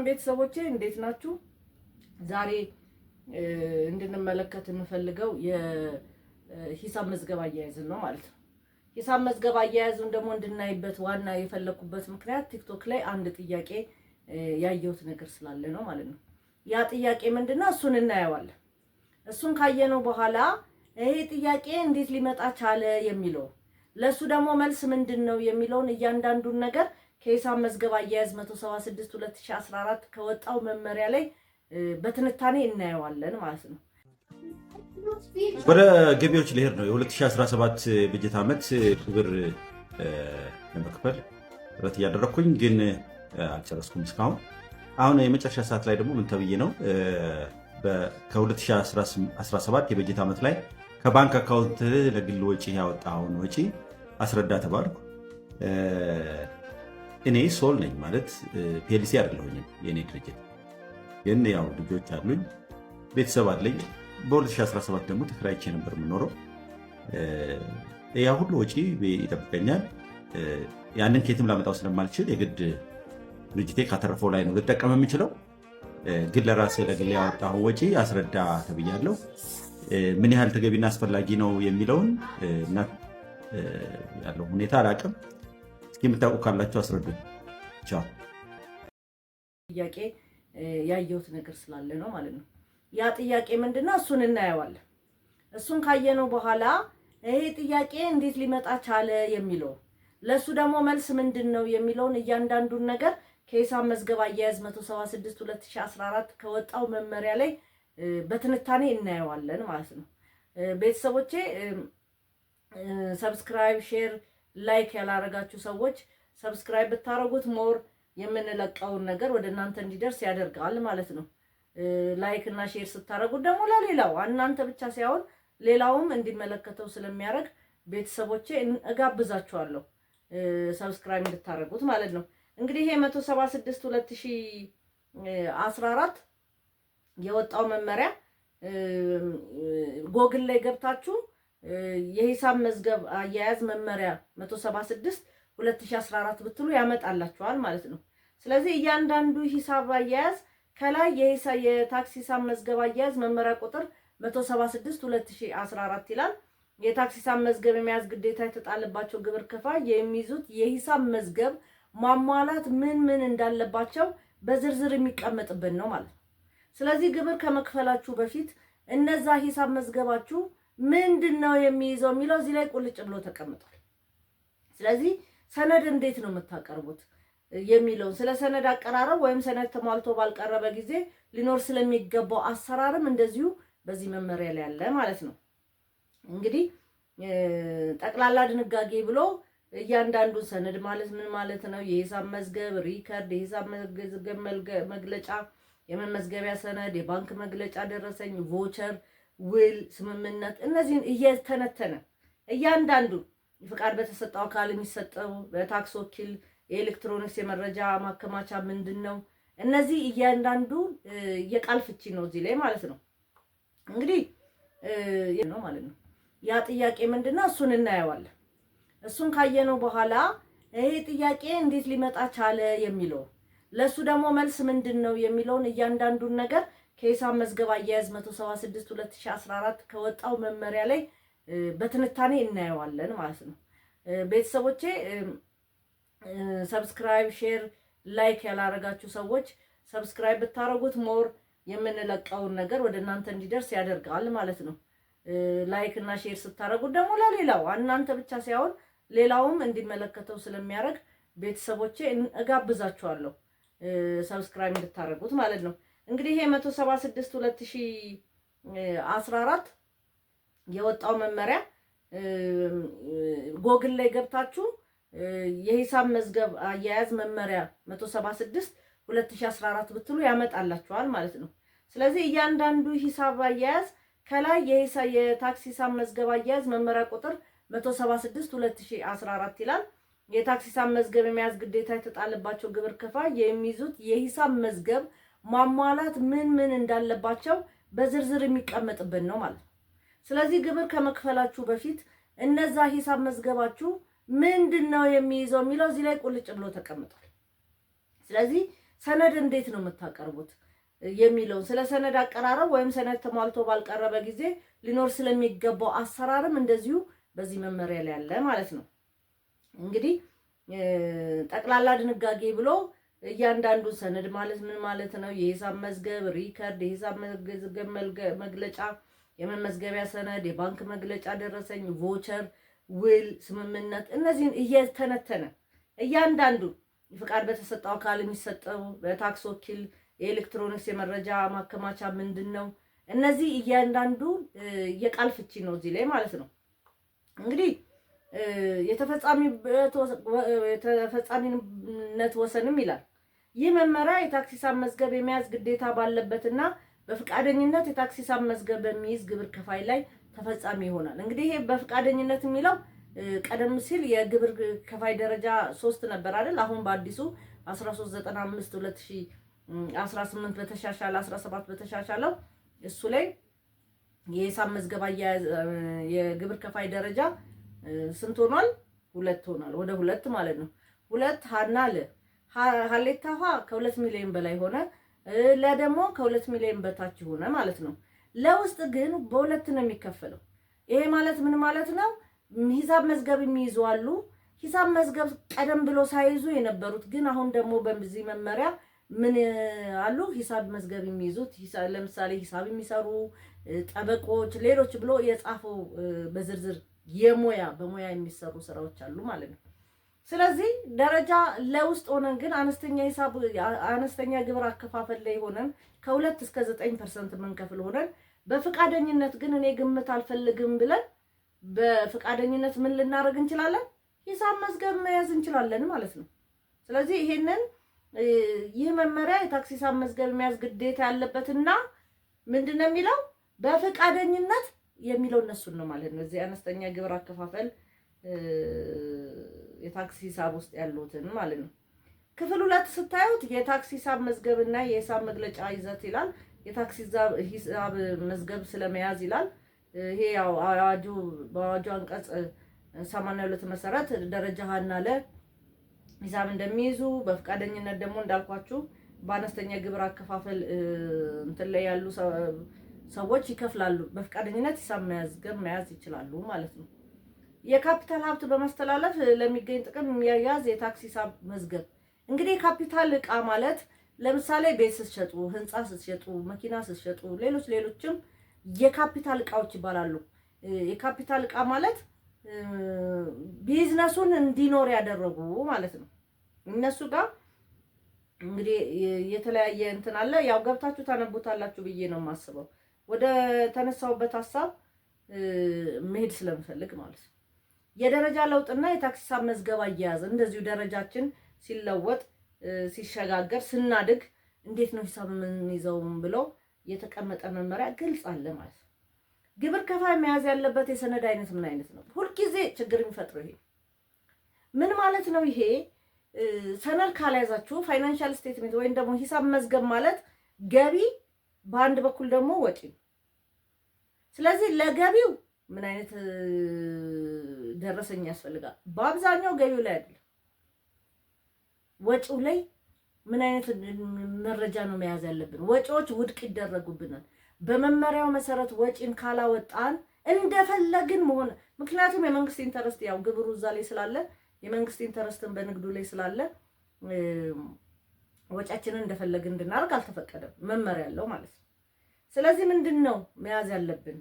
ቤተሰቦቼ፣ እንዴት ናችሁ? ዛሬ እንድንመለከት የምፈልገው የሂሳብ መዝገብ አያያዝን ነው ማለት ነው። ሂሳብ መዝገብ አያያዙን ደግሞ እንድናይበት ዋና የፈለኩበት ምክንያት ቲክቶክ ላይ አንድ ጥያቄ ያየሁት ነገር ስላለ ነው ማለት ነው። ያ ጥያቄ ምንድነው? እሱን እናየዋለን። እሱን ካየነው በኋላ ይሄ ጥያቄ እንዴት ሊመጣ ቻለ የሚለው፣ ለእሱ ደግሞ መልስ ምንድን ነው የሚለውን እያንዳንዱን ነገር ከሂሳብ መዝገብ አያያዝ 176 2014 ከወጣው መመሪያ ላይ በትንታኔ እናየዋለን ማለት ነው። ወደ ገቢዎች ልሄድ ነው። የ2017 በጀት ዓመት ግብር ለመክፈል ጥረት እያደረግኩኝ ግን አልጨረስኩም እስካሁን። አሁን የመጨረሻ ሰዓት ላይ ደግሞ ምን ተብዬ ነው፣ ከ2017 የበጀት ዓመት ላይ ከባንክ account ለግል ወጪ ያወጣኸውን ወጪ አስረዳ ተባልኩ። እኔ sole ነኝ፣ ማለት PLC አይደለሁኝም። የእኔ ድርጅት ግን ያው ልጆች አሉኝ፣ ቤተሰብ አለኝ። በ2017 ደግሞ ተከራይቼ ነበር የምኖረው። ያ ሁሉ ወጪ ይጠብቀኛል። ያንን ከየትም ላመጣው ስለማልችል የግድ ድርጅቴ ካተረፈው ላይ ነው ልጠቀም የምችለው። ግን ለራሴ ለግል ያወጣኸውን ወጪ አስረዳ ተብያለሁ። ምን ያህል ተገቢና አስፈላጊ ነው የሚለውን እና ያለው ሁኔታ አላውቅም። እስኪ የምታውቁ ካላችሁ አስረዱኝ። ቻው። ጥያቄ ያየሁት ነገር ስላለ ነው ማለት ነው። ያ ጥያቄ ምንድነው? እሱን እናየዋለን። እሱን ካየነው በኋላ ይሄ ጥያቄ እንዴት ሊመጣ ቻለ የሚለው፣ ለእሱ ደግሞ መልስ ምንድን ነው የሚለውን እያንዳንዱን ነገር ከሂሳብ መዝገብ አያያዝ 176 2014 ከወጣው መመሪያ ላይ በትንታኔ እናየዋለን ማለት ነው። ቤተሰቦቼ፣ subscribe፣ share፣ like ያላረጋችሁ ሰዎች subscribe ብታረጉት more የምንለቀውን ነገር ወደ እናንተ እንዲደርስ ያደርጋል ማለት ነው። Like እና share ስታረጉት ደግሞ ለሌላው፣ እናንተ ብቻ ሳይሆን ሌላውም እንዲመለከተው ስለሚያደርግ ቤተሰቦቼ እጋብዛችኋለሁ subscribe እንድታረጉት ማለት ነው። እንግዲህ ይሄ 176 2014 የወጣው መመሪያ ጎግል ላይ ገብታችሁ የሂሳብ መዝገብ አያያዝ መመሪያ 176 2014 ብትሉ ያመጣላችኋል ማለት ነው። ስለዚህ እያንዳንዱ ሂሳብ አያያዝ ከላይ የታክስ ሂሳብ መዝገብ አያያዝ መመሪያ ቁጥር 176 2014 ይላል። የታክስ ሂሳብ መዝገብ የመያዝ ግዴታ የተጣለባቸው ግብር ከፋይ የሚይዙት የሂሳብ መዝገብ ማሟላት ምን ምን እንዳለባቸው በዝርዝር የሚቀመጥበት ነው ማለት ነው። ስለዚህ ግብር ከመክፈላችሁ በፊት እነዛ ሂሳብ መዝገባችሁ ምንድን ነው የሚይዘው የሚለው እዚህ ላይ ቁልጭ ብሎ ተቀምጧል። ስለዚህ ሰነድ እንዴት ነው የምታቀርቡት የሚለውን፣ ስለ ሰነድ አቀራረብ ወይም ሰነድ ተሟልቶ ባልቀረበ ጊዜ ሊኖር ስለሚገባው አሰራርም እንደዚሁ በዚህ መመሪያ ላይ ያለ ማለት ነው። እንግዲህ ጠቅላላ ድንጋጌ ብሎ እያንዳንዱን ሰነድ ማለት ምን ማለት ነው፣ የሂሳብ መዝገብ record፣ የሂሳብ መዝገብ መግለጫ፣ የመመዝገቢያ ሰነድ፣ የባንክ መግለጫ ደረሰኝ፣ voucher፣ ውል፣ ስምምነት፣ እነዚህን እየተነተነ እያንዳንዱ ፍቃድ በተሰጠው አካል የሚሰጠው፣ በታክስ ወኪል፣ የኤሌክትሮኒክስ የመረጃ ማከማቻ ምንድን ነው? እነዚህ እያንዳንዱ የቃል ፍቺ ነው እዚህ ላይ ማለት ነው። እንግዲህ ነው ማለት ነው። ያ ጥያቄ ምንድን ነው? እሱን እናየዋለን። እሱን ካየነው በኋላ ይሄ ጥያቄ እንዴት ሊመጣ ቻለ የሚለው፣ ለእሱ ደግሞ መልስ ምንድን ነው የሚለውን እያንዳንዱን ነገር ከሂሳብ መዝገብ አያያዝ 176 2014 ከወጣው መመሪያ ላይ በትንታኔ እናየዋለን ማለት ነው። ቤተሰቦቼ፣ subscribe፣ share፣ like ያላረጋችሁ ሰዎች subscribe ብታረጉት more የምንለቀውን ነገር ወደ እናንተ እንዲደርስ ያደርጋል ማለት ነው። Like እና share ስታረጉት ደግሞ ለሌላው፣ እናንተ ብቻ ሳይሆን ሌላውም እንዲመለከተው ስለሚያደርግ ቤተሰቦቼ እጋብዛችኋለሁ subscribe እንድታረጉት ማለት ነው። እንግዲህ ይሄ 176 2014 የወጣው መመሪያ ጎግል ላይ ገብታችሁ የሂሳብ መዝገብ አያያዝ መመሪያ 176 2014 ብትሉ ያመጣላችኋል ማለት ነው። ስለዚህ እያንዳንዱ ሂሳብ አያያዝ ከላይ የታክስ ሂሳብ መዝገብ አያያዝ መመሪያ ቁጥር 176 2014 ይላል። የታክስ ሂሳብ መዝገብ የመያዝ ግዴታ የተጣለባቸው ግብር ከፋይ የሚይዙት የሂሳብ መዝገብ ማሟላት ምን ምን እንዳለባቸው በዝርዝር የሚቀመጥበት ነው ማለት ነው። ስለዚህ ግብር ከመክፈላችሁ በፊት እነዛ ሂሳብ መዝገባችሁ ምንድን ነው የሚይዘው የሚለው እዚህ ላይ ቁልጭ ብሎ ተቀምጧል። ስለዚህ ሰነድ እንዴት ነው የምታቀርቡት የሚለውን፣ ስለ ሰነድ አቀራረብ ወይም ሰነድ ተሟልቶ ባልቀረበ ጊዜ ሊኖር ስለሚገባው አሰራርም እንደዚሁ በዚህ መመሪያ ላይ ያለ ማለት ነው። እንግዲህ ጠቅላላ ድንጋጌ ብሎ እያንዳንዱን ሰነድ ማለት ምን ማለት ነው፣ የሂሳብ መዝገብ record፣ የሂሳብ መዝገብ መግለጫ፣ የመመዝገቢያ ሰነድ፣ የባንክ መግለጫ ደረሰኝ፣ voucher፣ ውል፣ ስምምነት፣ እነዚህን እየተነተነ እያንዳንዱ ፍቃድ በተሰጠው አካል የሚሰጠው፣ በታክስ ወኪል፣ የኤሌክትሮኒክስ የመረጃ ማከማቻ ምንድን ነው? እነዚህ እያንዳንዱ የቃል ፍቺ ነው እዚህ ላይ ማለት ነው። እንግዲህ የተፈጻሚነት ወሰንም ይላል። ይህ መመሪያ የታክስ ሂሳብ መዝገብ የመያዝ ግዴታ ባለበትና በፈቃደኝነት የታክስ ሂሳብ መዝገብ በሚይዝ ግብር ከፋይ ላይ ተፈጻሚ ይሆናል። እንግዲህ ይሄ በፈቃደኝነት የሚለው ቀደም ሲል የግብር ከፋይ ደረጃ 3 ነበር አይደል? አሁን በአዲሱ 1395 2018 በተሻሻለ፣ 17 በተሻሻለው እሱ ላይ የሂሳብ መዝገብ አያያዝ የግብር ከፋይ ደረጃ ስንት ሆኗል? 2 ሆኗል። ወደ 2 ማለት ነው። 2 ሀና ለ፣ ሀሌታ ሀ ከ2 ሚሊዮን በላይ ሆነ፣ ለ ደግሞ ከ2 ሚሊዮን በታች ሆነ ማለት ነው። ለውስጥ ግን በሁለት ነው የሚከፈለው። ይሄ ማለት ምን ማለት ነው? ሂሳብ መዝገብ የሚይዙ አሉ። ሂሳብ መዝገብ ቀደም ብሎ ሳይዙ የነበሩት ግን አሁን ደግሞ በዚህ መመሪያ ምን አሉ? ሂሳብ መዝገብ የሚይዙት፣ ለምሳሌ ሂሳብ የሚሰሩ ጠበቆች፣ ሌሎች ብሎ የጻፈው በዝርዝር የሙያ በሙያ የሚሰሩ ስራዎች አሉ ማለት ነው። ስለዚህ ደረጃ ለውስጥ ሆነን ግን አነስተኛ ሂሳብ አነስተኛ ግብር አከፋፈል ላይ ሆነን ከ2 እስከ 9% የምንከፍል ሆነን በፈቃደኝነት ግን እኔ ግምት አልፈልግም ብለን በፈቃደኝነት ምን ልናደርግ እንችላለን? ሂሳብ መዝገብ መያዝ እንችላለን ማለት ነው። ስለዚህ ይሄንን ይህ መመሪያ የታክስ ሂሳብ መዝገብ መያዝ ግዴታ ያለበትና ምንድን ነው የሚለው፣ በፈቃደኝነት የሚለው እነሱን ነው ማለት ነው። እዚህ አነስተኛ ግብር አከፋፈል የታክስ ሂሳብ ውስጥ ያሉትን ማለት ነው። ክፍል 2 ስታዩት የታክስ ሂሳብ መዝገብና የሂሳብ መግለጫ ይዘት ይላል። የታክስ ሂሳብ መዝገብ ስለመያዝ ይላል። ይሄ ያው አዋጁ በአዋጁ አንቀጽ 82 መሰረት ደረጃ ሀና ለ ሂሳብ እንደሚይዙ፣ በፈቃደኝነት ደግሞ እንዳልኳችሁ በአነስተኛ ግብር አከፋፈል እንትን ላይ ያሉ ሰዎች ይከፍላሉ። በፈቃደኝነት ሂሳብ መዝገብ መያዝ ይችላሉ ማለት ነው። የካፒታል ሀብት በማስተላለፍ ለሚገኝ ጥቅም የሚያያዝ የታክስ ሂሳብ መዝገብ። እንግዲህ የካፒታል እቃ ማለት ለምሳሌ ቤት ስትሸጡ፣ ህንፃ ስትሸጡ፣ መኪና ስትሸጡ፣ ሌሎች ሌሎችም የካፒታል እቃዎች ይባላሉ። የካፒታል እቃ ማለት ቢዝነሱን እንዲኖር ያደረጉ ማለት ነው። እነሱ ጋር እንግዲህ የተለያየ እንትን አለ። ያው ገብታችሁ ታነቡታላችሁ ብዬ ነው የማስበው። ወደ ተነሳውበት ሀሳብ መሄድ ስለምፈልግ ማለት ነው። የደረጃ ለውጥና የታክስ ሂሳብ መዝገብ አያያዝ፣ እንደዚሁ ደረጃችን ሲለወጥ፣ ሲሸጋገር፣ ስናድግ እንዴት ነው ሂሳብ የምንይዘውም ብለው የተቀመጠ መመሪያ ግልጽ አለ ማለት ነው። ግብር ከፋይ መያዝ ያለበት የሰነድ አይነት ምን አይነት ነው? ሁልጊዜ ችግር የሚፈጥረው ይሄ ምን ማለት ነው? ይሄ ሰነድ ካልያዛችሁ financial statement ወይም ደግሞ ሂሳብ መዝገብ ማለት ገቢ በአንድ በኩል ደግሞ ወጪ ነው። ስለዚህ ለገቢው ምን አይነት ደረሰኝ ያስፈልጋል? በአብዛኛው ገቢው ላይ አይደለም፣ ወጪው ላይ ምን አይነት መረጃ ነው መያዝ ያለብን? ወጪዎች ውድቅ ይደረጉብናል። በመመሪያው መሰረት ወጪን ካላወጣን እንደፈለግን መሆን፣ ምክንያቱም የመንግስት interest ያው ግብሩ እዛ ላይ ስላለ፣ የመንግስት interest ን በንግዱ ላይ ስላለ ወጪያችንን እንደፈለግን እንድናደርግ አልተፈቀደም፣ መመሪያ ያለው ማለት ነው። ስለዚህ ምንድን ነው መያዝ ያለብን?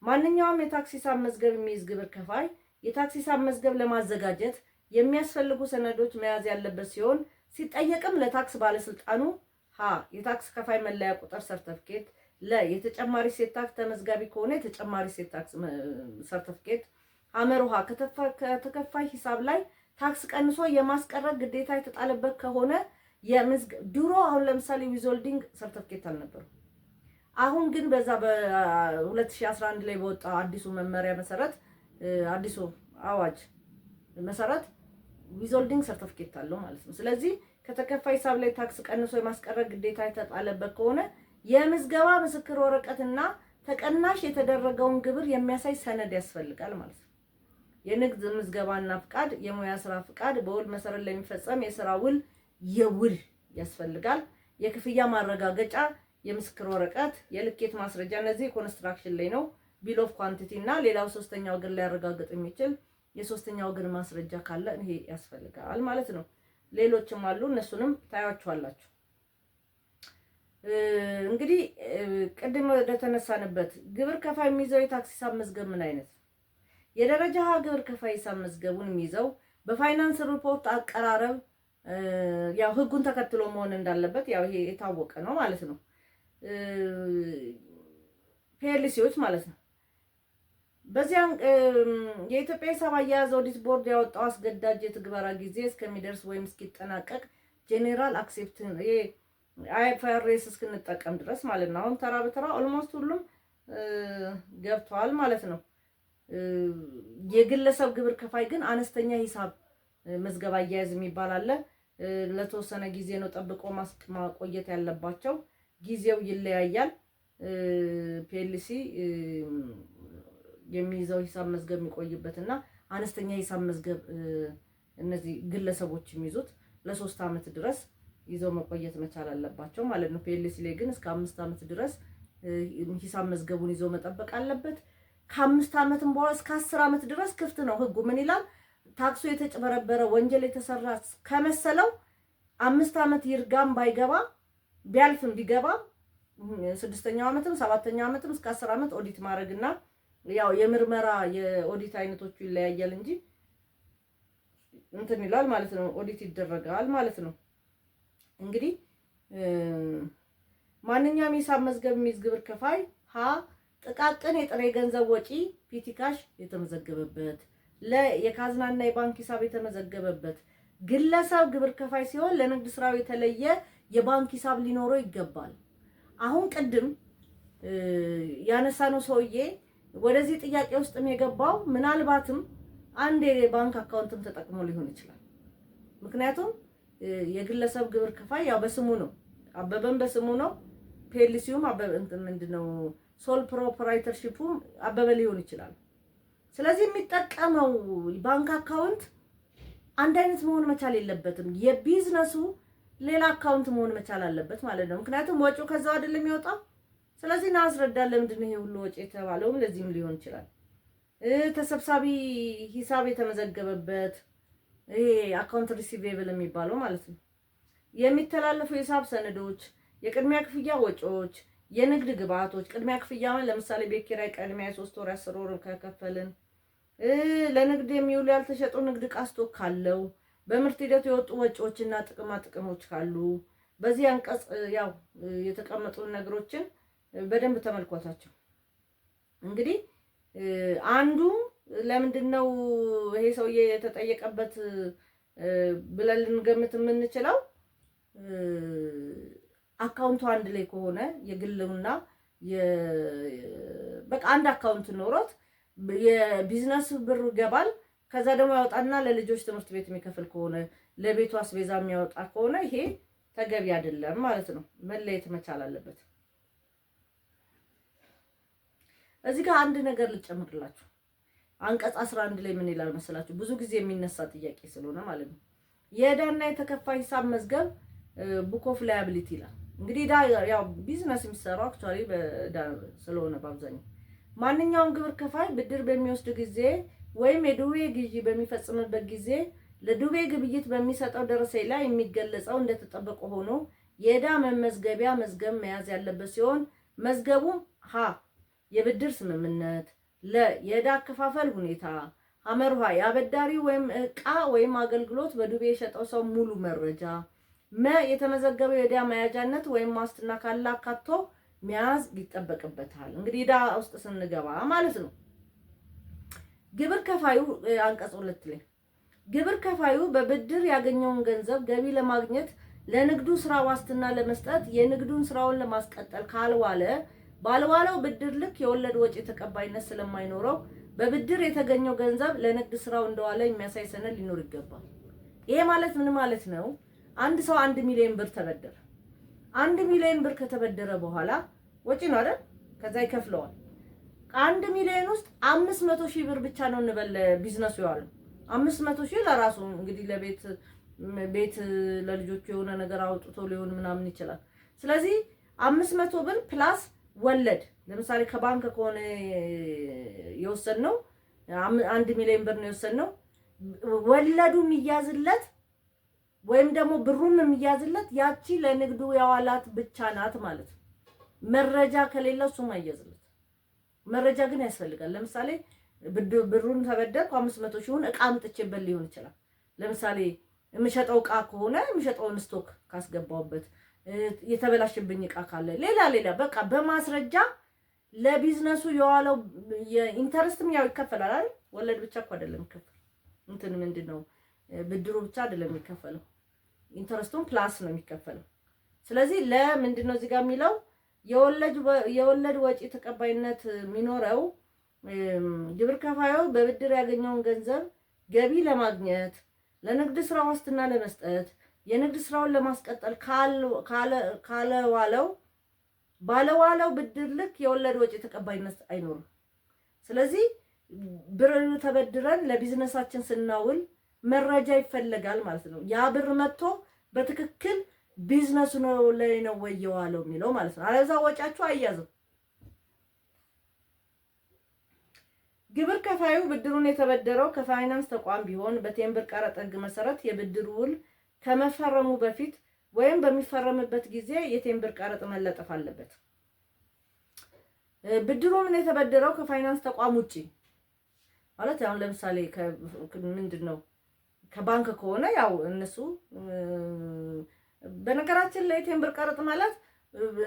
ማንኛውም የታክስ ሂሳብ መዝገብ የሚይዝ ግብር ከፋይ የታክስ ሂሳብ መዝገብ ለማዘጋጀት የሚያስፈልጉ ሰነዶች መያዝ ያለበት ሲሆን ሲጠየቅም ለታክስ ባለስልጣኑ ሀ የታክስ ከፋይ መለያ ቁጥር ሰርተፍኬት፣ ለ የተጨማሪ እሴት ታክስ ተመዝጋቢ ከሆነ የተጨማሪ እሴት ታክስ ሰርተፍኬት፣ ሐመሩ ሐ ከተከፋይ ሂሳብ ላይ ታክስ ቀንሶ የማስቀረት ግዴታ የተጣለበት ከሆነ። ድሮ አሁን ለምሳሌ withholding ሰርተፍኬት አልነበረም። አሁን ግን በዛ በ2011 ላይ በወጣ አዲሱ መመሪያ መሰረት፣ አዲሱ አዋጅ መሰረት withholding ሰርተፍኬት አለው ማለት ነው። ስለዚህ ከተከፋይ ሂሳብ ላይ ታክስ ቀንሶ የማስቀረት ግዴታ የተጣለበት ከሆነ የምዝገባ ምስክር ወረቀትና ተቀናሽ የተደረገውን ግብር የሚያሳይ ሰነድ ያስፈልጋል ማለት ነው። የንግድ ምዝገባና ፍቃድ፣ የሙያ ስራ ፍቃድ፣ በውል መሰረት ለሚፈጸም የስራ ውል የውል ያስፈልጋል። የክፍያ ማረጋገጫ፣ የምስክር ወረቀት፣ የልኬት ማስረጃ እነዚህ construction ላይ ነው። Bill of quantity እና ሌላው ሶስተኛ ወገን ሊያረጋግጥ የሚችል የሶስተኛ ወገን ማስረጃ ካለ ይሄ ያስፈልጋል ማለት ነው። ሌሎችም አሉ፣ እነሱንም ታያቸዋላችሁ። እንግዲህ ቅድም ወደተነሳንበት ግብር ከፋይ የሚይዘው የታክስ ሂሳብ መዝገብ ምን አይነት ነው? የደረጃ ሀ ግብር ከፋይ ሂሳብ መዝገቡን የሚይዘው በፋይናንስ ሪፖርት አቀራረብ ያው ህጉን ተከትሎ መሆን እንዳለበት ያው ይሄ የታወቀ ነው ማለት ነው። PLC ዎች ማለት ነው። በዚያን የኢትዮጵያ ሂሳብ አያያዝ ኦዲት ቦርድ ያወጣው አስገዳጅ የትግበራ ጊዜ እስከሚደርስ ወይም እስኪጠናቀቅ general accepted IFRS እስክንጠቀም ድረስ ማለት ነው። አሁን ተራ በተራ almost ሁሉም ገብተዋል ማለት ነው። የግለሰብ ግብር ከፋይ ግን አነስተኛ ሂሳብ መዝገብ አያያዝ የሚባል አለ። ለተወሰነ ጊዜ ነው ጠብቆ ማቆየት ያለባቸው። ጊዜው ይለያያል። PLC የሚይዘው ሂሳብ መዝገብ የሚቆይበት እና አነስተኛ ሂሳብ መዝገብ እነዚህ ግለሰቦች የሚይዙት ለ3 ዓመት ድረስ ይዘው መቆየት መቻል አለባቸው ማለት ነው። PLC ላይ ግን እስከ 5 ዓመት ድረስ ሂሳብ መዝገቡን ይዞ መጠበቅ አለበት። ከ5 ዓመትም በኋላ እስከ 10 ዓመት ድረስ ክፍት ነው። ህጉ ምን ይላል? ታክሱ የተጭበረበረ ወንጀል የተሰራ ከመሰለው 5 ዓመት ይርጋም ባይገባ ቢያልፍም ቢገባ ስድስተኛው ዓመትም ሰባተኛው ዓመትም እስከ 10 ዓመት ኦዲት ማድረግና ያው የምርመራ የኦዲት አይነቶቹ ይለያያል እንጂ እንትን ይላል ማለት ነው። ኦዲት ይደረጋል ማለት ነው። እንግዲህ ማንኛውም የሂሳብ መዝገብ የሚይዝ ግብር ከፋይ ሀ ጥቃቅን የጥሬ ገንዘብ ወጪ petty cash የተመዘገበበት፣ ለ የካዝናና የባንክ ሂሳብ የተመዘገበበት ግለሰብ ግብር ከፋይ ሲሆን ለንግድ ስራው የተለየ የባንክ ሂሳብ ሊኖረው ይገባል። አሁን ቅድም ያነሳነው ሰውዬ ወደዚህ ጥያቄ ውስጥም የገባው ምናልባትም አንድ የባንክ account ም ተጠቅሞ ሊሆን ይችላል። ምክንያቱም የግለሰብ ግብር ከፋይ ያው በስሙ ነው፣ አበበም በስሙ ነው፣ PLC ውም አበበ እንትን ምንድነው sole proprietorship ኡም አበበ ሊሆን ይችላል። ስለዚህ የሚጠቀመው ባንክ account አንድ አይነት መሆን መቻል የለበትም። የቢዝነሱ ሌላ account መሆን መቻል አለበት ማለት ነው። ምክንያቱም ወጪው ከዛው አይደለም የሚወጣው። ስለዚህ ና አስረዳ፣ ለምንድን ነው ይሄ ሁሉ ወጪ የተባለውም ለዚህም ሊሆን ይችላል። ተሰብሳቢ ሂሳብ የተመዘገበበት ይሄ account receivable የሚባለው ማለት ነው። የሚተላለፉ የሂሳብ ሰነዶች፣ የቅድሚያ ክፍያ ወጪዎች፣ የንግድ ግብአቶች። ቅድሚያ ክፍያ ለምሳሌ ቤት ኪራይ ቅድሚያ የ3 ወር የ10 ወር ከከፈልን፣ ለንግድ የሚውሉ ያልተሸጡ ንግድ ዕቃ stock ካለው፣ በምርት ሂደቱ የወጡ ወጪዎችና ጥቅማ ጥቅሞች ካሉ በዚህ አንቀጽ ያው የተቀመጡ ነገሮችን በደንብ ተመልከቷቸው። እንግዲህ አንዱ ለምንድን ነው ይሄ ሰውዬ የተጠየቀበት ብለን ልንገምት የምንችለው account ኡ አንድ ላይ ከሆነ የግሉና በቃ አንድ account ኖሮት የቢዝነስ ብር ይገባል። ከዛ ደግሞ ያወጣና ለልጆች ትምህርት ቤት የሚከፍል ከሆነ፣ ለቤቱ አስቤዛ የሚያወጣ ከሆነ ይሄ ተገቢ አይደለም ማለት ነው። መለየት መቻል አለበት። እዚህ ጋር አንድ ነገር ልጨምርላችሁ። አንቀጽ 11 ላይ ምን ይላል መሰላችሁ? ብዙ ጊዜ የሚነሳ ጥያቄ ስለሆነ ማለት ነው። የዕዳና የተከፋይ ሂሳብ መዝገብ book of liability ይላል። እንግዲህ ዕዳ ያው ቢዝነስ የሚሰራው actually በዕዳ ስለሆነ በአብዛኛው ማንኛውም ግብር ከፋይ ብድር በሚወስድ ጊዜ ወይም የዱቤ ግዢ በሚፈጽምበት ጊዜ ለዱቤ ግብይት በሚሰጠው ደረሰኝ ላይ የሚገለጸው እንደተጠበቀ ሆኖ የዕዳ መመዝገቢያ መዝገብ መያዝ ያለበት ሲሆን መዝገቡም ሀ የብድር ስምምነት፣ ለ የዕዳ አከፋፈል ሁኔታ፣ ሐመሩ ሐ የአበዳሪ ወይም ዕቃ ወይም አገልግሎት በዱቤ የሸጠው ሰው ሙሉ መረጃ፣ መ የተመዘገበው የዕዳ መያዣነት ወይም ዋስትና ካለ አካቶ መያዝ ይጠበቅበታል። እንግዲህ ዕዳ ውስጥ ስንገባ ማለት ነው። ግብር ከፋዩ አንቀጽ 2 ላይ ግብር ከፋዩ በብድር ያገኘውን ገንዘብ ገቢ ለማግኘት ለንግዱ ስራ ዋስትና ለመስጠት የንግዱን ስራውን ለማስቀጠል ካልዋለ ባልዋለው ብድር ልክ የወለድ ወጪ ተቀባይነት ስለማይኖረው በብድር የተገኘው ገንዘብ ለንግድ ስራው እንደዋለ የሚያሳይ ሰነድ ሊኖር ይገባል። ይሄ ማለት ምን ማለት ነው? አንድ ሰው 1 ሚሊዮን ብር ተበደረ። 1 ሚሊዮን ብር ከተበደረ በኋላ ወጪ ነው አይደል? ከዛ ይከፍለዋል። ከ1 ሚሊዮን ውስጥ 500,000 ብር ብቻ ነው እንበል ቢዝነሱ የዋለው። 500,000 ለራሱ እንግዲህ ለቤት ቤት ለልጆቹ የሆነ ነገር አውጥቶ ሊሆን ምናምን ይችላል። ስለዚህ 500 ብር plus ወለድ፣ ለምሳሌ ከባንክ ከሆነ የወሰድነው 1 ሚሊዮን ብር ነው የወሰድነው፣ ወለዱ የሚያዝለት ወይም ደግሞ ብሩም የሚያዝለት ያቺ ለንግዱ የዋላት ብቻ ናት ማለት ነው። መረጃ ከሌለ እሱም አይያዝለት። መረጃ ግን ያስፈልጋል። ለምሳሌ ብሩን ተበደርኩ፣ 500 ሺውን እቃ አምጥቼበት ሊሆን ይችላል። ለምሳሌ የምሸጠው እቃ ከሆነ የምሸጠውን stock ካስገባውበት፣ የተበላሸብኝ እቃ ካለ፣ ሌላ ሌላ በቃ በማስረጃ ለቢዝነሱ የዋለው የ interest ም ያው ይከፈላል አይደል? ወለድ ብቻ እኮ አይደለም የሚከፈል፣ እንትን ምንድን ነው፣ ብድሩ ብቻ አይደለም የሚከፈለው፣ interest ኡን plus ነው የሚከፈለው። ስለዚህ ለምንድን ነው እዚህ ጋር የሚለው፣ የወለድ ወጪ ተቀባይነት የሚኖረው ግብር ከፋዩ በብድር ያገኘውን ገንዘብ ገቢ ለማግኘት፣ ለንግድ ስራ ዋስትና ለመስጠት፣ የንግድ ስራውን ለማስቀጠል ካለዋለው ባለዋለው ብድር ልክ የወለድ ወጪ ተቀባይነት አይኖርም። ስለዚህ ብር ተበድረን ለቢዝነሳችን ስናውል መረጃ ይፈለጋል ማለት ነው። ያ ብር መጥቶ በትክክል ቢዝነሱ ነው ላይ ነው ወይ የዋለው የሚለው ማለት ነው። አለዛ ወጪያችሁ አይያዝም። ግብር ከፋዩ ብድሩን የተበደረው ከፋይናንስ ተቋም ቢሆን በቴምብር ቀረጥ ሕግ መሰረት የብድር ውል ከመፈረሙ በፊት ወይም በሚፈረምበት ጊዜ የቴምብር ቀረጥ መለጠፍ አለበት። ብድሩን የተበደረው ከፋይናንስ ተቋም ውጪ ማለት አሁን ለምሳሌ ምንድን ነው፣ ከባንክ ከሆነ ያው እነሱ፣ በነገራችን ላይ ቴምብር ቀረጥ ማለት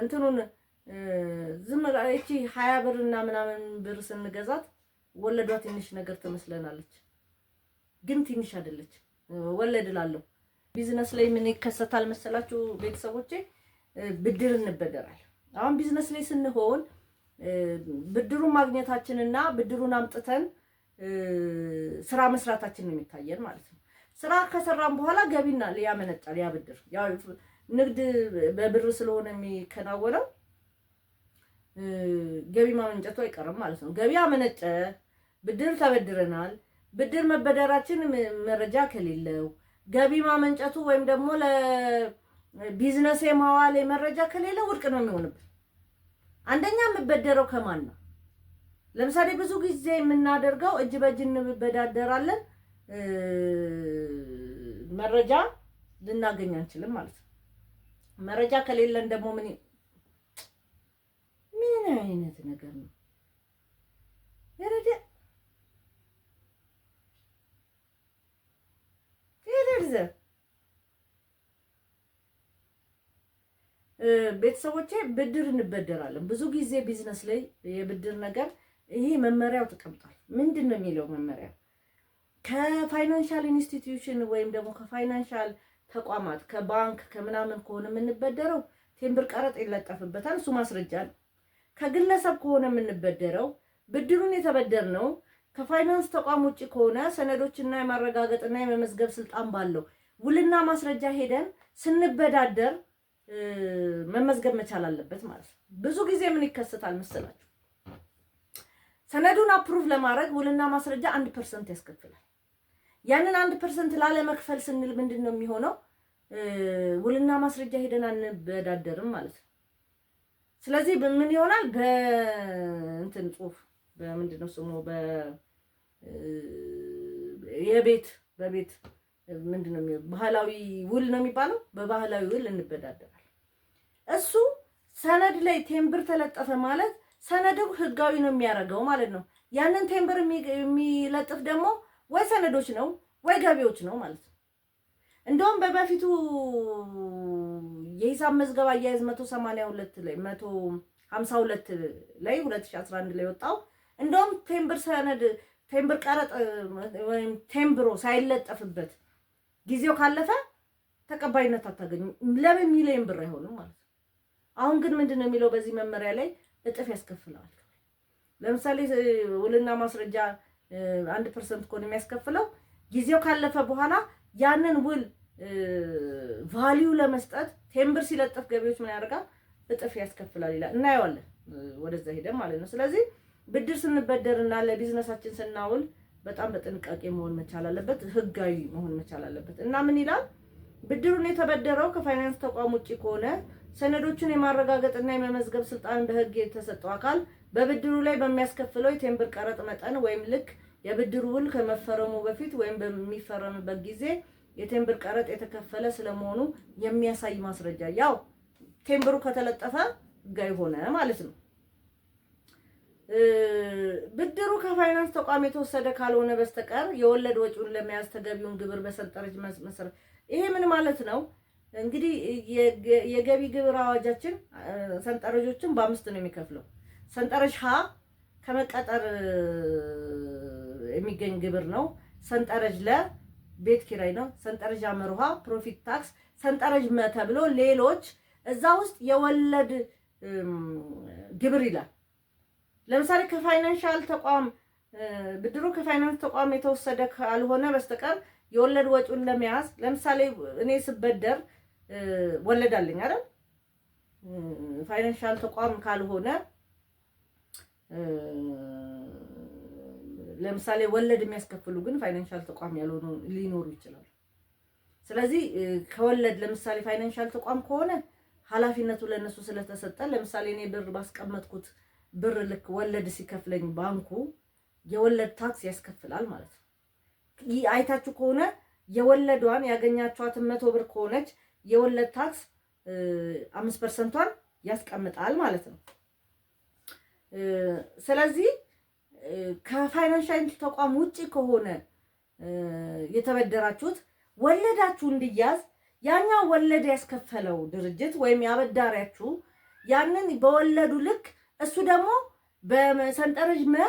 እንትኑን ዝም እቺ 20 ብር እና ምናምን ብር ስንገዛት ወለዷ ትንሽ ነገር ትመስለናለች፣ ግን ትንሽ አይደለች። ወለድ እላለሁ። ቢዝነስ ላይ ምን ይከሰታል መሰላችሁ ቤተሰቦቼ? ብድር እንበደራል። አሁን ቢዝነስ ላይ ስንሆን ብድሩን ማግኘታችንና ብድሩን አምጥተን ስራ መስራታችን ነው የሚታየን ማለት ነው። ስራ ከሰራን በኋላ ገቢና ያመነጫል ያ ብድር። ያው ንግድ በብር ስለሆነ የሚከናወነው ገቢ ማመንጨቱ አይቀርም ማለት ነው። ገቢ አመነጨ፣ ብድር ተበድረናል። ብድር መበደራችን መረጃ ከሌለው፣ ገቢ ማመንጨቱ ወይም ደግሞ ለቢዝነስ የማዋል መረጃ ከሌለው ውድቅ ነው የሚሆንብን። አንደኛ የምበደረው ከማን ነው? ለምሳሌ ብዙ ጊዜ የምናደርገው እጅ በእጅ እንበዳደራለን፣ መረጃ ልናገኝ አንችልም ማለት ነው። መረጃ ከሌለን ደግሞ ምን ምን አይነት ነገር ነው? መረጃ ይደርዘ ቤተሰቦቼ፣ ብድር እንበደራለን። ብዙ ጊዜ ቢዝነስ ላይ የብድር ነገር ይሄ መመሪያው ተቀምጧል። ምንድን ነው የሚለው መመሪያው? ከ financial institution ወይም ደግሞ ከ financial ተቋማት፣ ከባንክ ከምናምን ከሆነ የምንበደረው ቴምብር ቀረጥ ይለጠፍበታል። እሱ ማስረጃ ነው። ከግለሰብ ከሆነ የምንበደረው፣ ብድሩን የተበደርነው ከፋይናንስ ተቋም ውጭ ከሆነ፣ ሰነዶችና የማረጋገጥና የመመዝገብ ስልጣን ባለው ውልና ማስረጃ ሄደን ስንበዳደር መመዝገብ መቻል አለበት ማለት ነው። ብዙ ጊዜ ምን ይከሰታል መሰላችሁ? ሰነዱን approve ለማድረግ ውልና ማስረጃ 1% ያስከፍላል። ያንን 1% ላለመክፈል ስንል ምንድን ነው የሚሆነው? ውልና ማስረጃ ሄደን አንበዳደርም ማለት ነው። ስለዚህ ምን ይሆናል? በእንትን ጽሁፍ፣ በምንድን ነው ስሙ፣ የቤት በቤት ምንድን ነው፣ ባህላዊ ውል ነው የሚባለው። በባህላዊ ውል እንበዳደራለን። እሱ ሰነድ ላይ ቴምብር ተለጠፈ ማለት ሰነዱ ህጋዊ ነው የሚያደርገው ማለት ነው። ያንን ቴምብር የሚለጥፍ ደግሞ ወይ ሰነዶች ነው ወይ ገቢዎች ነው ማለት ነው። እንደውም በበፊቱ የሂሳብ መዝገብ አያያዝ 182 ላይ፣ 152 ላይ፣ 2011 ላይ ወጣው፣ እንደውም ቴምብር ሰነድ ቴምብር ቀረጥ ወይም ቴምብሮ ሳይለጠፍበት ጊዜው ካለፈ ተቀባይነት አታገኙም። ለምን ሚሊዮን ብር አይሆንም ማለት ነው። አሁን ግን ምንድን ነው የሚለው በዚህ መመሪያ ላይ? እጥፍ ያስከፍለዋል። ለምሳሌ ውልና ማስረጃ 1% ከሆነ የሚያስከፍለው፣ ጊዜው ካለፈ በኋላ ያንን ውል value ለመስጠት ቴምብር ሲለጥፍ ገቢዎች ምን ያደርጋል? እጥፍ ያስከፍላል ይላል። እናየዋለን ወደዛ ሄደን ማለት ነው። ስለዚህ ብድር ስንበደርና ለቢዝነሳችን ስናውል በጣም በጥንቃቄ መሆን መቻል አለበት። ህጋዊ መሆን መቻል አለበት። እና ምን ይላል? ብድሩን የተበደረው ከፋይናንስ ተቋም ውጭ ከሆነ ሰነዶቹን የማረጋገጥና የመመዝገብ ስልጣን በሕግ የተሰጠው አካል በብድሩ ላይ በሚያስከፍለው የቴምብር ቀረጥ መጠን ወይም ልክ የብድሩ ውል ከመፈረሙ በፊት ወይም በሚፈረምበት ጊዜ የቴምብር ቀረጥ የተከፈለ ስለመሆኑ የሚያሳይ ማስረጃ፣ ያው ቴምብሩ ከተለጠፈ ሕጋዊ ሆነ ማለት ነው። ብድሩ ከፋይናንስ ተቋም የተወሰደ ካልሆነ በስተቀር የወለድ ወጪውን ለመያዝ ተገቢውን ግብር በሰንጠረዥ መሰረት። ይሄ ምን ማለት ነው? እንግዲህ የገቢ ግብር አዋጃችን ሰንጠረዦችን በአምስት ነው የሚከፍለው። ሰንጠረዥ ሀ ከመቀጠር የሚገኝ ግብር ነው። ሰንጠረዥ ለ ቤት ኪራይ ነው። ሰንጠረዥ ሐመሩ ሐ profit tax፣ ሰንጠረዥ መ ተብሎ ሌሎች፣ እዛ ውስጥ የወለድ ግብር ይላል። ለምሳሌ ከ financial ተቋም፣ ብድሩ ከፋይናንስ ተቋም የተወሰደ ካልሆነ በስተቀር የወለድ ወጪውን ለመያዝ፣ ለምሳሌ እኔ ስበደር ወለድ አለኝ አይደል? Financial ተቋም ካልሆነ፣ ለምሳሌ ወለድ የሚያስከፍሉ ግን financial ተቋም ያልሆኑ ሊኖሩ ይችላሉ። ስለዚህ ከወለድ ለምሳሌ financial ተቋም ከሆነ ኃላፊነቱ ለእነሱ ስለተሰጠ፣ ለምሳሌ እኔ ብር ባስቀመጥኩት ብር ልክ ወለድ ሲከፍለኝ ባንኩ የወለድ ታክስ ያስከፍላል ማለት ነው። ይህ አይታችሁ ከሆነ የወለዷን ያገኛችኋትን 100 ብር ከሆነች የወለድ ታክስ 5%ቷን ያስቀምጣል ማለት ነው። ስለዚህ ከ financial ተቋም ውጭ ከሆነ የተበደራችሁት ወለዳችሁ እንዲያዝ ያኛው ወለድ ያስከፈለው ድርጅት ወይም ያበዳሪያችሁ ያንን በወለዱ ልክ እሱ ደግሞ በሰንጠረዥ መ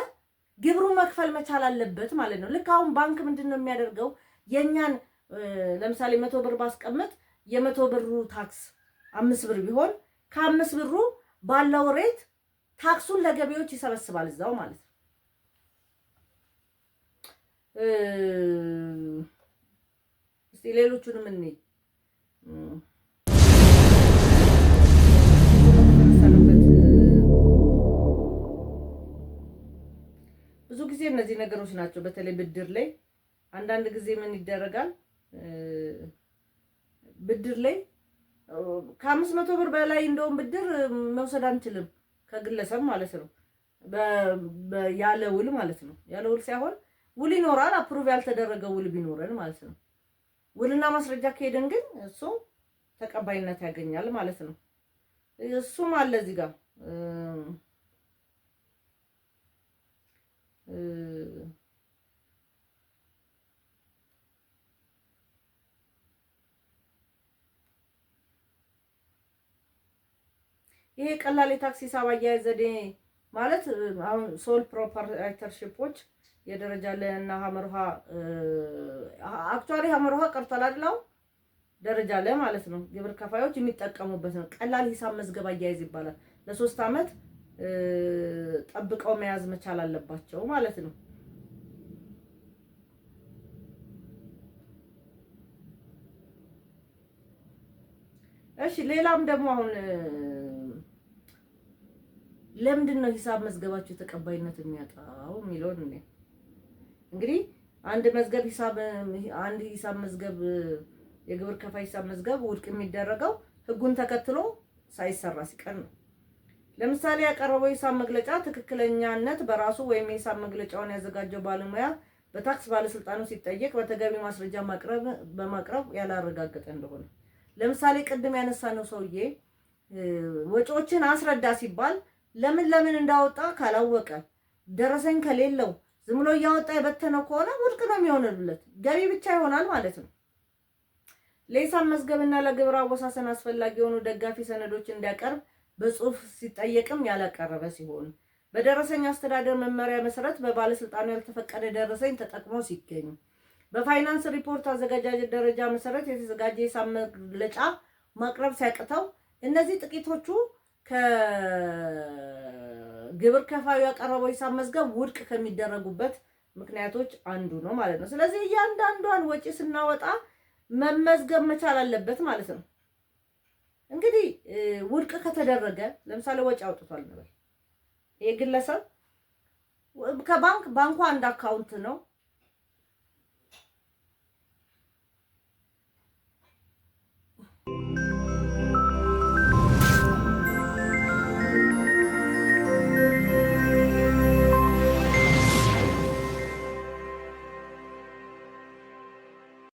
ግብሩን መክፈል መቻል አለበት ማለት ነው። ልክ አሁን ባንክ ምንድን ነው የሚያደርገው? የእኛን ለምሳሌ 100 ብር ባስቀምጥ የ100 ብሩ ታክስ 5 ብር ቢሆን ከ5 ብሩ ባለው rate ታክሱን ለገቢዎች ይሰበስባል እዛው ማለት ነው። እስቲ ሌሎቹንም እንይ። የተነሳንበት ብዙ ጊዜ እነዚህ ነገሮች ናቸው። በተለይ ብድር ላይ አንዳንድ ጊዜ ምን ይደረጋል? ብድር ላይ ከ500 ብር በላይ እንደውም ብድር መውሰድ አንችልም ከግለሰብ ማለት ነው። ያለ ውል ማለት ነው። ያለ ውል ሳይሆን ውል ይኖራል፣ approve ያልተደረገ ውል ቢኖረን ማለት ነው። ውልና ማስረጃ ከሄድን ግን እሱ ተቀባይነት ያገኛል ማለት ነው። እሱም አለ እዚህ ጋር። ይሄ ቀላል የታክስ ሂሳብ አያያዝ ዘዴ ማለት አሁን sole proprietorship ኦች የደረጃ ለ እና ሐመሩ ሐ፣ actually ሐመሩ ሐ ቀርቷል አይደል? አሁን ደረጃ ለ ማለት ነው። ግብር ከፋዮች የሚጠቀሙበት ነው። ቀላል ሂሳብ መዝገብ አያያዝ ይባላል። ለ3 ዓመት ጠብቀው መያዝ መቻል አለባቸው ማለት ነው። እሺ፣ ሌላም ደግሞ አሁን ለምንድን ነው ሂሳብ መዝገባችሁ ተቀባይነት የሚያጣው የሚለውን እኔ እንግዲህ አንድ ሂሳብ መዝገብ፣ የግብር ከፋይ ሂሳብ መዝገብ ውድቅ የሚደረገው ሕጉን ተከትሎ ሳይሰራ ሲቀር ነው። ለምሳሌ ያቀረበው የሂሳብ መግለጫ ትክክለኛነት በራሱ ወይም የሂሳብ መግለጫውን ያዘጋጀው ባለሙያ በታክስ ባለስልጣኑ ሲጠየቅ በተገቢ ማስረጃ በማቅረብ ያላረጋገጠ እንደሆነ፣ ለምሳሌ ቅድም ያነሳነው ሰውዬ ወጪዎችን አስረዳ ሲባል ለምን ለምን እንዳወጣ ካላወቀ፣ ደረሰኝ ከሌለው፣ ዝም ብሎ እያወጣ የበተነው ከሆነ ውድቅ ነው የሚሆንለት፣ ገቢ ብቻ ይሆናል ማለት ነው። ለሂሳብ መዝገብና ለግብር አወሳሰን አስፈላጊ የሆኑ ደጋፊ ሰነዶች እንዲያቀርብ በጽሁፍ ሲጠየቅም ያላቀረበ ሲሆን፣ በደረሰኝ አስተዳደር መመሪያ መሰረት በባለስልጣኑ ያልተፈቀደ ደረሰኝ ተጠቅሞ ሲገኝ፣ በፋይናንስ ሪፖርት አዘገጃጀት ደረጃ መሰረት የተዘጋጀ የሂሳብ መግለጫ ማቅረብ ሲያቅተው፣ እነዚህ ጥቂቶቹ ከግብር ከፋዩ ያቀረበው ሂሳብ መዝገብ ውድቅ ከሚደረጉበት ምክንያቶች አንዱ ነው ማለት ነው። ስለዚህ እያንዳንዷን ወጪ ስናወጣ መመዝገብ መቻል አለበት ማለት ነው። እንግዲህ ውድቅ ከተደረገ፣ ለምሳሌ ወጪ አውጥቷል እንበል። ይሄ ግለሰብ ከባንክ፣ ባንኩ አንድ account ነው።